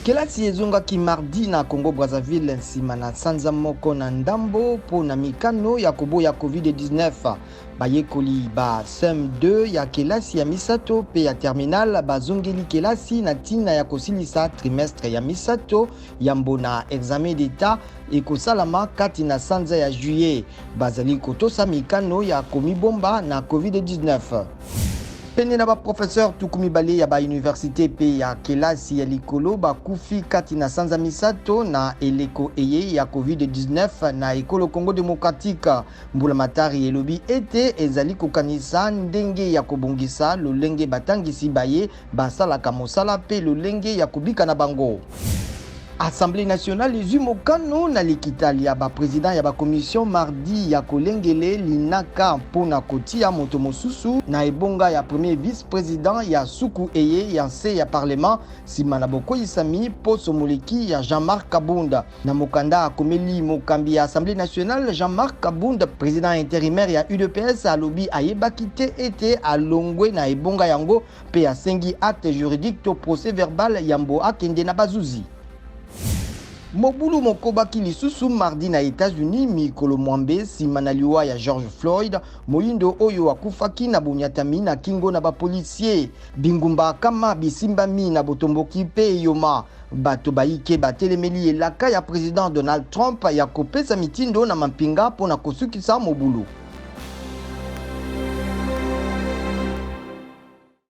Kelasi ezongaki mardi na Congo-Brazzaville nsima na sanza moko na ndambo mpo na mikano ya koboya Covid-19. Bayekoli ba CM2 ya kelasi ya misato mpe ya terminal bazongeli kelasi na ntina ya kosilisa trimestre ya misato yambo na examen d'etat ekosalama kati na sanza ya juillet. Bazali kotosa mikano ya komibomba na Covid-19. Pene na baprofesseur 20 ya bauniversite mpe ya kelasi ya likolo bakufi kati na sanza misato na eleko eye ya Covid-19 na ekolo Congo démocratique. Mbulamatari elobi ete ezali kokanisa ndenge ya kobongisa lolenge batangisi baye basalaka mosala mpe lolenge ya kobika na bango. Assemblée nationale ezwi mokano na likita lya baprésident ya bacommission mardi ya kolengele linaka mpona kotia moto mosusu na ebonga ya premier vice-président ya suku eye ya nse ya parlement nsima na bokweyisami poso moleki ya Jean-Marc Kabund. Na mokanda akomeli mokambi ya Assemblée nationale Jean-Marc Kabund, président intérimaire ya UDPS alobi ayebaki te ete alongwe na ebonga yango mpe asengi acte juridique to procès verbal yambo akende na bazuzi. Mobulu mokobaki lisusu mardi na États-Unis mikolo mwambe nsima na liwa ya George Floyd, moyindo oyo akufaki na bonyatami na kingo na bapolisier. Bingumba kama bisimbami na botomboki mpe eyoma. Bato bayike batelemeli elaka ya président Donald Trump ya kopesa mitindo na mampinga mpona kosukisa mobulu.